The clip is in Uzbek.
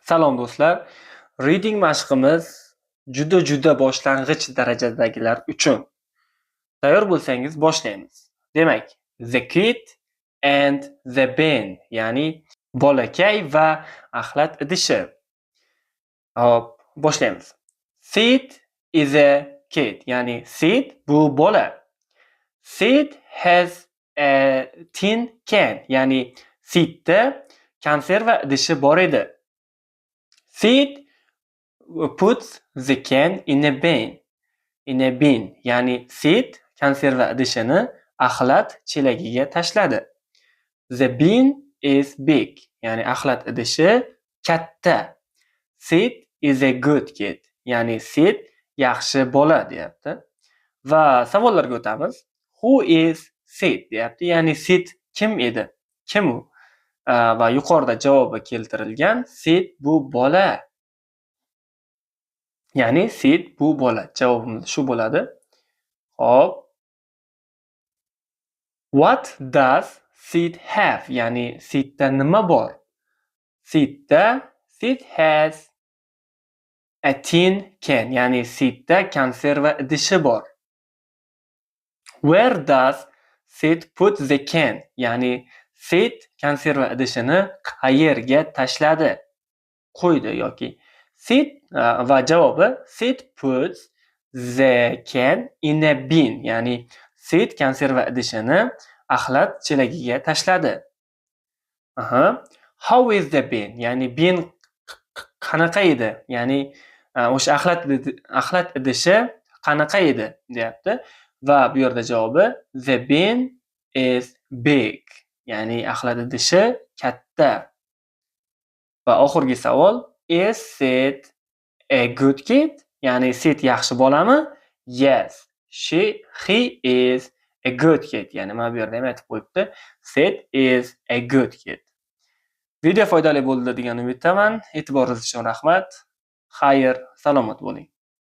Salom, do'stlar. Reading mashqimiz juda-juda boshlang'ich darajadagilar uchun. Tayyor bo'lsangiz, boshlaymiz. Demak, The Kid and the Bin, ya'ni bolakay va axlat idishi. Hop, boshlaymiz. Sid is a kid, ya'ni Sid bu bola. Sid has a tin can, ya'ni Sidda konserva idishi bor edi. Sid puts the can in a bin. In a bin, ya'ni Sid konserva idishini axlat chelagiga tashladi. The bin is big, ya'ni axlat idishi katta. Sid is a good kid, ya'ni Sid yaxshi bola, deyapti. Va savollarga o'tamiz. Who is Sid, deyapti, ya'ni Sid kim edi? Kim u? Va yuqorida javobi keltirilgan: Sid bu bola. Ya'ni Sid bu bola. Javobimiz shu bo'ladi. Hop. What does Sid have? Ya'ni Sidda nima bor? Sidda, Sid has a tin can. Ya'ni Sidda konserva idishi bor. Where does Sid put the can? Ya'ni Sid konserva idishini qayerga tashladi? Qo'ydi yoki Sid va javobi: Sid puts the can in a bin. Ya'ni Sid konserva idishini axlat chelagiga tashladi. Aha. How is the bin? Ya'ni bin qanaqa edi? Ya'ni o'sha axlat idishi qanaqa edi, deyapti. Va bu yerda javobi: The bin is big. Ya'ni axlat idishi katta. Va oxirgi savol: Is Sid a good kid? Ya'ni Sid yaxshi bolami? Yes, he is a good kid. Ya'ni mana bu yerda ham aytib qo'yibdi. Sid is a good kid. Video foydali bo'ldi degan umiddaman. E'tiboringiz uchun rahmat. Xayr, salomat bo'ling.